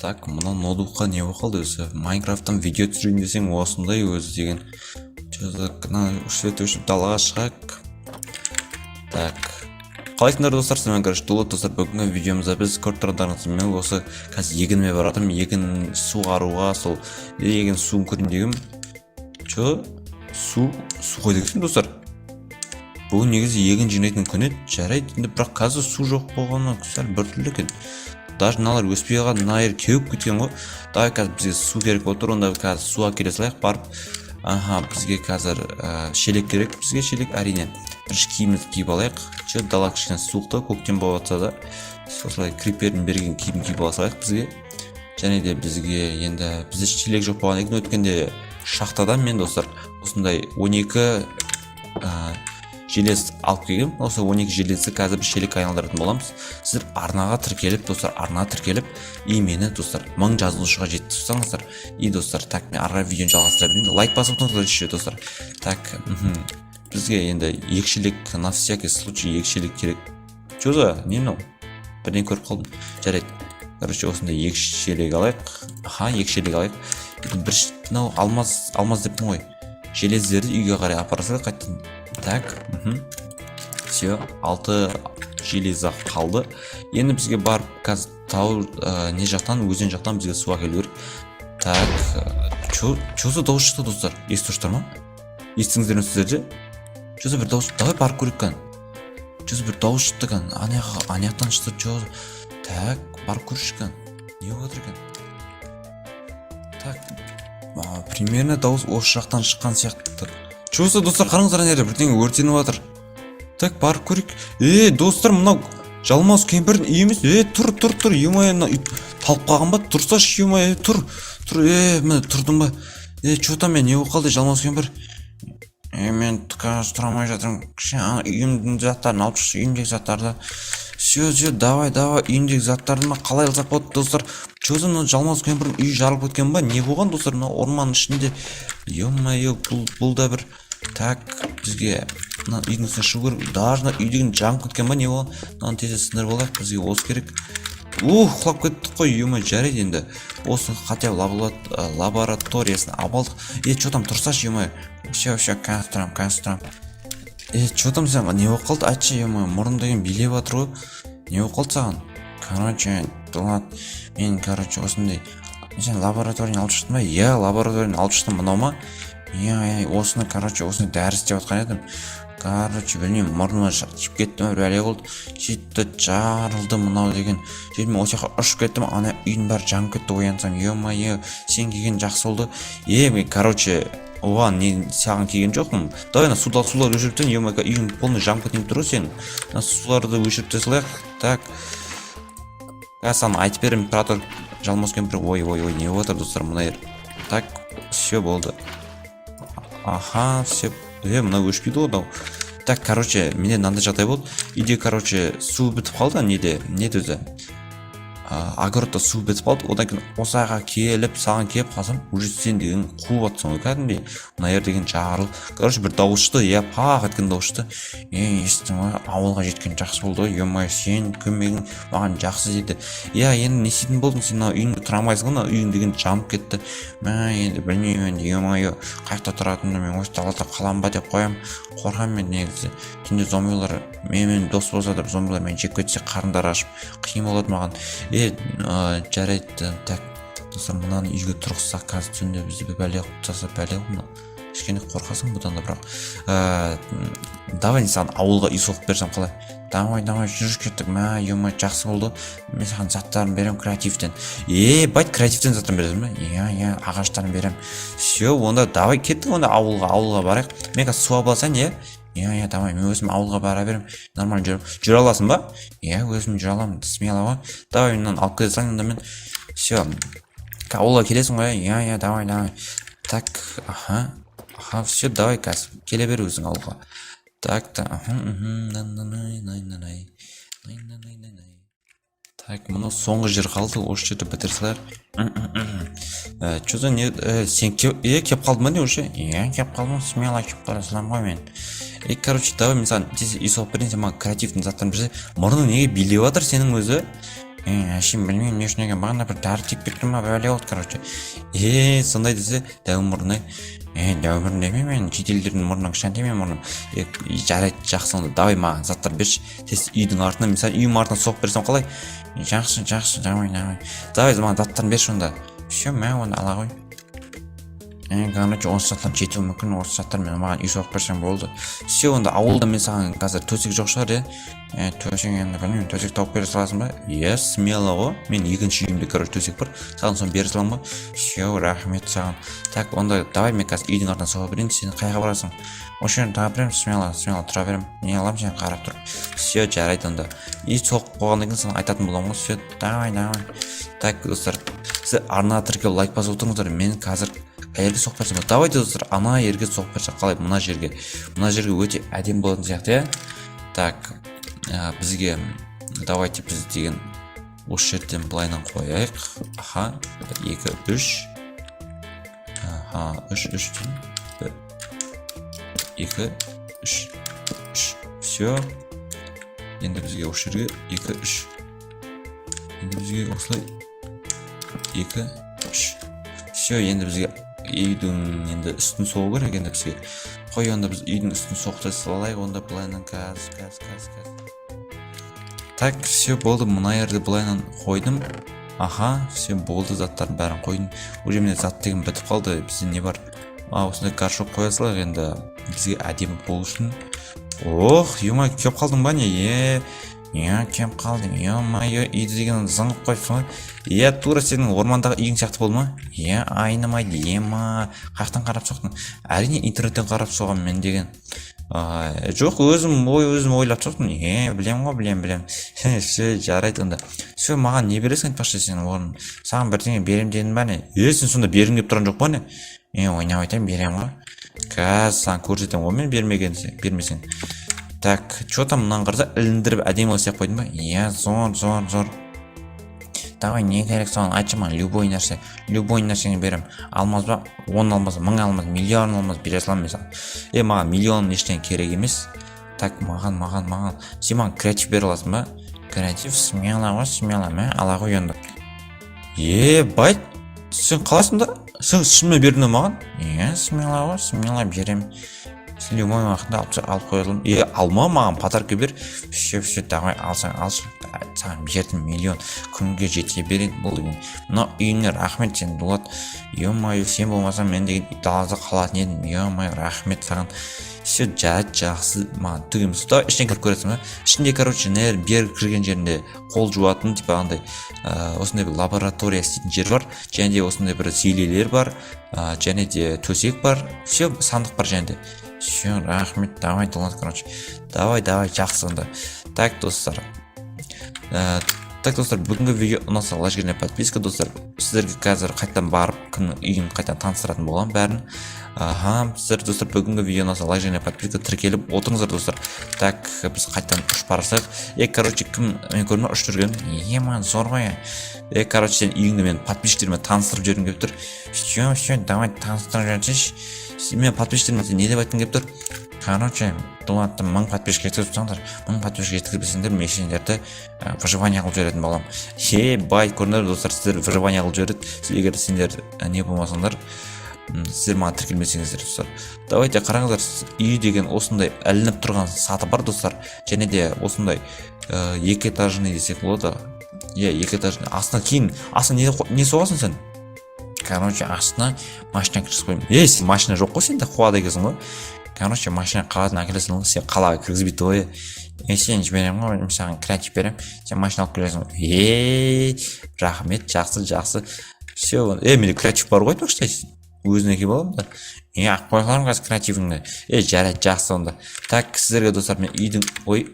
Так, мына ноутбукқа не болып қалды өзі? Майнкрафттан видео түсірейін десең, осындай өзі деген. Че, мына свет өшіп, далаға шығайық. Так, қалайсыңдар, достар? Сіздермен, короче, Дулат. Достар, бүгінгі видеомызда біз, көріп тұрғандарыңыз, мен осы қазір егініме бара жатырмын, егін суғаруға. Сол егін суын көрейін дегенмін. Че, су қайда кеткен, достар? Бүгін негізі егін жинайтын күн еді. Жарайды енді, бірақ қазір су жоқ болғаны сәл біртүрлі екен. Даже мыналар өспей қалған, мына жер кеуіп кеткен ғой. Давай, қазір бізге су керек болып тұр. Онда қазір су әкеле салайық барып. Аха, бізге қазір шелек керек, бізге шелек, әрине. Бірінші киімімізді киіп алайық. Че, дала кішкене суық, көктем болып жатса да, осылай крипердің берген киімін киіп ала салайық бізге. Және де бізге енді, бізде шелек жоқ болған екен. Өткенде шахтадан мен, достар, осындай 12 желез алып келгенмін. Осы 12 железді қазір біз шелекке айналдыратын боламыз. Сіздер арнаға тіркеліп, достар, арнаға тіркеліп и мені, достар, 1000 жазылушыға жеткізіп. И, достар, так, мен ары қарай видеоны жалғастыра берейін. Лайк басып отырыңыздар еще, достар. Так, бізге енді екі шелек, на всякий случай екі шелек керек. Че за не мынау? Бірден көріп қалдым. Жарайды, короче, осындай екі шелек алайық. Аха, екі шелек алайық. Енді бір мынау алмаз, алмаз деппін ғой, желездерді үйге қарай апара салайық қайтадан. Так, все, алты железо қалды. Енді бізге барып қазір тау не жақтан, өзен жақтан бізге су әкелу керек. Так, че за дауыс шықты, достар? Естіп тұрсыздар ма? Естіңіздер ме сіздер де? Че за бір дауыс? Давай барып көрейік кән. Че за бір дауыс шықты кән? Ана ана жақтан шықты. Че, так, барып көрейікші кән, не болып жатыр екен? Так, примерно дауыс осы жақтан шыққан сияқты. Че за, достар, қараңыздар, ана жерде бірдеңе өртеніп жатыр. Так, барып көрейік. Е, достар, мынау жалмауыз кемпірдің үйі емес. Е, тұр, тұр, тұр, ё-моё, мына үй талып қалған ба? Тұрсашы, ё-моё, тұр, тұр. Е, міне, тұрдым ба? Е, че там, мен, не болып қалды, жалмауыз кемпір? Е, мен қазір тұра алмай жатырмын кішкене. Ана үйімнің заттарын алып шықшы, үйімдегі заттарды. Все, все, давай, давай. Үйімдегі заттарды ма? Қалай алсақ болады, достар? Че за, мына жалмауыз кемпірдің үйі жарылып кеткен ба? Не болған, достар, мына орманның ішінде? Ё-моё, бұл да бір. Так, бізге мына үйдің үстіне шығу керек. Даже мына үй деген жанып кеткен ба? Не болған? Мынаны тез сындырып алайық, бізге осы керек. Ух, құлап кеттік қой, ё. Жарайды, енді осы хотя бы лабораториясын алып алдық. Е, че там, тұрсашы, ё. Все, все, қазір тұрамын, қазір тұрамын. Е, че там, сен не болып қалды, айтшы, ё? Мұрын деген билеп жатыр ғой. Не болып қалды саған? Короче, Дулат, мен, короче, осындай, сен лабораторияны алып шықтың ба? Иә, лабораторияны алып шықтым. Мынау ма? Иә, осыны, короче, осыны дәрі істеп жатқан едім. Короче, білмеймін, мұрныма тиіп кетті ма, бір бәле болды. Сөйтті, жарылды мынау деген. Сөйтіп мен осы жаққа ұшып кеттім, ана үйдің бәрі жанып кетті. Оянсам, ё-моё, сен келген жақсы болды. Е, мен, короче, оған не, саған келген жоқпын. Давай, ана суларды өшіріп тастайын. Ё-моё, үйің полный жанып кетейін деп тұр ғой сенің. Мына суларды өшіріп тастай салайық. Так, қазір саған айтып беремін, тұра тұр, жалмауыз кемпір. Ой, ой, ой, не болып жатыр, достар, мына жер? Так, все, болды. Аха, все. Е, мынау өшпейді ғой мынау. Так, короче, менде мынандай жағдай болды. Үйде, короче, су бітіп қалды. Неде, не еді өзі, огородта су бітіп қалды. Одан кейін осы айға келіп, саған келіп қалсам, уже сен деген қуып жатсың ғой кәдімгідей. Мына жер деген жарылып, короче, бір дауыс шықты, иә, пах еткен дауыс шықты. Е, естің ғой, ауылға жеткен жақсы болды ғой. Ё-моё, сенің көмегің маған жақсы дейді. Иә, енді не істейтін болдың сен? Мына үйіңде тұра алмайсың ғой, мына үйің деген жанып кетті. Мә, енді білмеймін енді, ё-моё, қай жақта тұратынымды. Мен осы далада қаламын ба деп қоямын. Қорқамын мен негізі. Түнде зомбилар менімен дос болса да, зомбилар мені жеп кетсе, қарындары ашып, қиын болады маған. Е, жарайды. Так, достар, мынаны үйге тұрғызсақ, қазір түнде бізді бір бәле қылып тастаса, бәле ғой мынау. Кішкене қорқасың бұдан да, бірақ давай, мен саған ауылға үй соғып берсем қалай? Давай, давай, жүр, кеттік. Мә, ё, жақсы болды. Мен саған заттарын беремін креативтен. Е, байт, креативтен заттарын бересің ба? Иә, ағаштарын беремін. Все, онда давай, кеттік онда ауылға, ауылға барайық. Мен қазір су алып алсайын. Иә, давай, мен өзім ауылға бара беремін, нормально жүремін. Жүре аласың ба? Иә, өзім жүре аламын, смело ғой. Давай, мынаны алып кете салайын онда мен. Все, ауылға келесің ғой? Иә, давай, давай. Так, аха, все, давай, қазір келе бер өзің ауылға. Так, та, аха, мхм, на на най най най най най най най най най. Так, мынау соңғы жер қалды, осы жерді бітіре салайық. Че за не, сен кеп қалдың ба, не, уже? Иә, кеп қалдым, смело кеп қала саламын ғой мен. Е, короче, давай, мен саған тез үй соғып берейін, сен маған креативтің заттарын берсе. Мұрның неге билеп жатыр сенің өзі? Е, әшейін, білмеймін не үшін екенін, бағана бір дәрі тиіп кетті ма, бәле болды, короче. Е, сондай десе, дәу мұрны. Е, дәу мұрын деме, мен шетелдердің мұрнынан кішкентай менің мұрным. Е, жарайды, жақсы онда, давай маған заттар берші тез үйдің артына. Мен саған үйімнің артына соғып берсем қалай? Жақсы, жақсы, давай, давай, давай, маған заттарын берші онда. Все, мә, онда ала ғой. Е, короче, осы заттар жетуі мүмкін, осы заттармен маған үй соғып берсең болды. Все, онда ауылда мен саған қазір төсек жоқ шығар, иә? Е, төсек енді білмеймін, төсек тауып бере саласың ба? Иә, смело ғой, мен екінші үйімде, короче, төсек бар, саған соны бере саламын ғой. Все, рахмет саған. Так, онда давай мен қазір үйдің артынан соға берейін. Сен қай жаққа барасың? Осы жерде тұра беремін, смело, смело тұра беремін, не қыламын, сені қарап тұрып. Все, жарайды онда, үй соғып қойғаннан кейін саған айтатын боламын ғой. Все, давай, давай. Так, достар, сіздер арнаға тіркеліп, лайк басып отырыңыздар. Мен қазір қай жерге соғып берсем болады? Давайте, достар, ана жерге соғып берсек қалай? Мына жерге, мына жерге өте әдемі болатын сияқты, иә. Так, бізге, давайте, біз деген осы жерден былайынан қояйық. Аха, бір, екі, үш. Аха, үш, үш, бір, екі, үш, үш. Все, енді бізге осы жерге екі, үш, енді бізге осылай екі, үш. Все, енді бізге үйдің енді үстін соғу керек. Енді бізге қой, онда біз үйдің үстін соғып салайық онда былайынан. Қазір, қазір, қазір, қазір. Так, все, болды, мына жерді былайынан қойдым. Аха, все, болды, заттардың бәрін қойдым. Уже менде зат деген бітіп қалды. Бізде не бар? А, осындай горшок қоя салайық енді бізге әдемі болу үшін. Ох, ё, келіп қалдың ба, не? Е, иә, келіп қалдым. Ё-моё, үйді деген зыңғып қойыпсың ғой. Иә, тура сенің ормандағы үйің сияқты болды ма? Иә, айнымайды ема. Қаяқтан қарап соқтың? Әрине, интернеттен қарап соғамын мен деген. А, жоқ, өзім ой, өзім ойлап соқтым. Е, білемін ғой, білемін, білемін. Все, жарайды онда. Все, маған не бересің, айтпақшы, сен орын, саған бірдеңе беремін дедің ба, не? Е, сен сонда бергің келіп тұрған жоқ па, не? Е, ойнап айтайын, беремін ғой, қазір саған көрсетемін ғой мен бермеген бермесең. Так, че там, мынаны қараса, іліндіріп әдемі қылып істеп қойдың ба? Иә, зор, зор, зор. Давай, не керек, соны айтшы маған. Любой нәрсе, любой нәрсені беремін. Алмаз ба? 10 алмаз, 1000 алмаз, миллион алмаз бере саламын мен саған. Е, маған миллион ештеңе керек емес. Так, маған сен маған креатив бере аласың ба? Креатив смело ғой, смело, мә, ала ғой енді. Е, байт, сен қалайсың да? Сен шынымен бердің бе маған? Иә, смело ғой, смело беремін. Сен любой уақытта алып қоя аламын. Е, алма, маған подарка бер. Все, все, давай, алсаң алшы. Саған бердім миллион, күнге жете береді бұл деген. Мына үйіңе рахмет сен, Дулат. Ё-моё, сен болмасаң, мен деген далада қалатын едім. Ё-моё, рахмет саған. Все, жарайды, жақсы, маған түк емес. Давай, ішіне кіріп көресің ба? Ішінде, короче, мына бері кірген жерінде қол жуатын, типа андай осындай бір лаборатория істейтін жер бар, және де осындай бір зелелер бар, және де төсек бар, все, сандық бар және де. Все, рахмет, давай, Дулат, короче, давай, давай, жақсы онда. Так, достар, так, достар, бүгінгі видео ұнаса, лайк және подписка. Достар, сіздерге қазір қайтадан барып, кімнің үйін қайтадан таныстыратын боламын бәрін. Аха, сіздер, достар, бүгінгі видео ұнаса, лайк және подписка, тіркеліп отырыңыздар, достар. Так, біз қайтадан ұшып бара жатсақ. Е, короче, кім мен көрдім ба ұшып жүрген? Ема, зор ғой. Е, короче, сен үйіңді мен подписчиктеріме таныстырып жібергім келіп тұр. Все, все, давай, таныстырып жіберсейші. Мен подписчиктеріме сен не деп айтқың келіп тұр? Короче, Дулатты 1000 подписчик жеткізіп тастаңдар. 1000 подписчик жеткізбесеңдер, мен сендерді выживание қылып жіберетін боламын. Е, бай, көрдіңдер, достар, сіздер выживание қылып жібереді егер сендер не болмасаңдар, сіздер маған тіркелмесеңіздер. Достар, давайте, қараңыздар, үй деген осындай ілініп тұрған саты бар, достар, және де осындай екі этажный десек болады. Иә, екі этажный. Астына кейін, астына не соғасың сен? Короче, астына машина кіргізіп қоямын. Ей, сен машина жоқ қой, сенде қуады екенсің ғой. Короче, машина қаладан әкелесің ғой, сен қалаға кіргізбейді ғой. Е, сен жіберемін ғой, мен саған креатив беремін, сен машина алып келесің ғой. Е, рахмет, жақсы, жақсы. Все, е, менде креатив бар ғой, айтпақшы, өзіне әкеліп аламын да, е, алып қоя саламын қазір креативіңді. Е, жарайды, жақсы онда. Так, сіздерге, достар, мен үйдің, ой,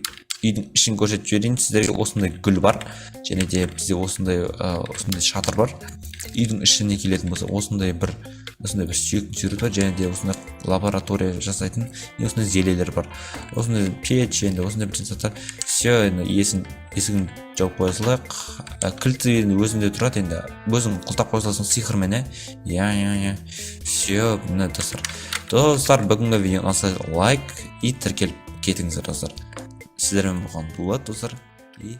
үйдің ішін көрсетіп жіберейін сіздерге. Осындай гүл бар және де бізде осындай шатыр бар. Үйдің ішіне келетін болса, осындай бір сүйектің суреті бар және де осындай лаборатория жасайтын и осындай зелелер бар, осындай печь, енді осындай бір заттар. Все, енді есігін жауып қоя салайық. Кілті енді өзінде тұрады, енді өзің құлыптап қоя саласың сиқырмен. Иә, иә, иә, все, міне, достар. Достар, бүгінгі видео ұнаса, лайк и тіркеліп кетіңіздер. Достар, сіздермен болған Дулат, достар, и